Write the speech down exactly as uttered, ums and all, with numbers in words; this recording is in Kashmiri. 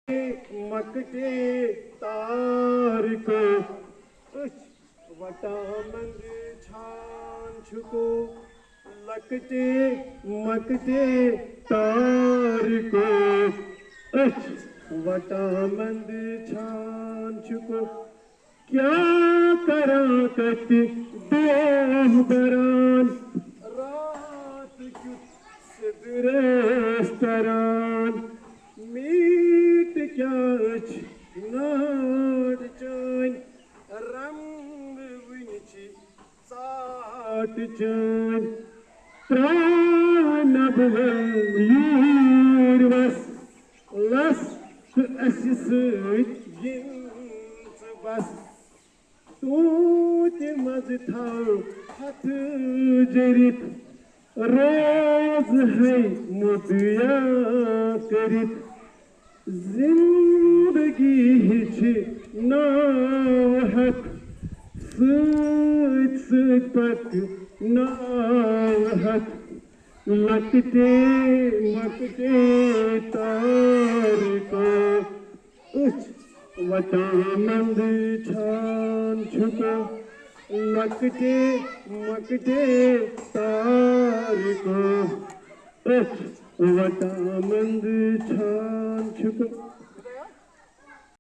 مۄکٹے تارکو، أچھ وٹان مندِ چھان چھُکو، لۄکٹے مۄکٹے تارکو، أچھ وٹان مندِ چھان چھُکو۔ کیٛاہ کراں کتہِ دۄہ بران، راتھ کیُتھ سِدرس تران۔ میٖٹھ کیٛاہ أچھ ناٹھ چٲنۍ، رنٛگ وٕنہِ چھِ ژاٹھ چٲنۍ۔ ترٛاو نبہٕ یوٗرۍ وس، لس تہٕ اسہِ سۭتۍ گِنٛد ژٕ بس۔ توتہِ منٛزٕ تھاو ہتھٕ جٔرِتھ، روز ہے مُدعا کٔرِتھ۔ زندگی چھِ ناو ہتھ، سۭتۍ سۭتۍ پکہٕ ناو ہتھ۔ لۄکٹے مۄکٹے تارکو، أچھ وٹان مندِ چھان چھُکو۔ لۄکٹے مۄکٹے تارکو، أچھ وٹان مندِ چھان چھُکو۔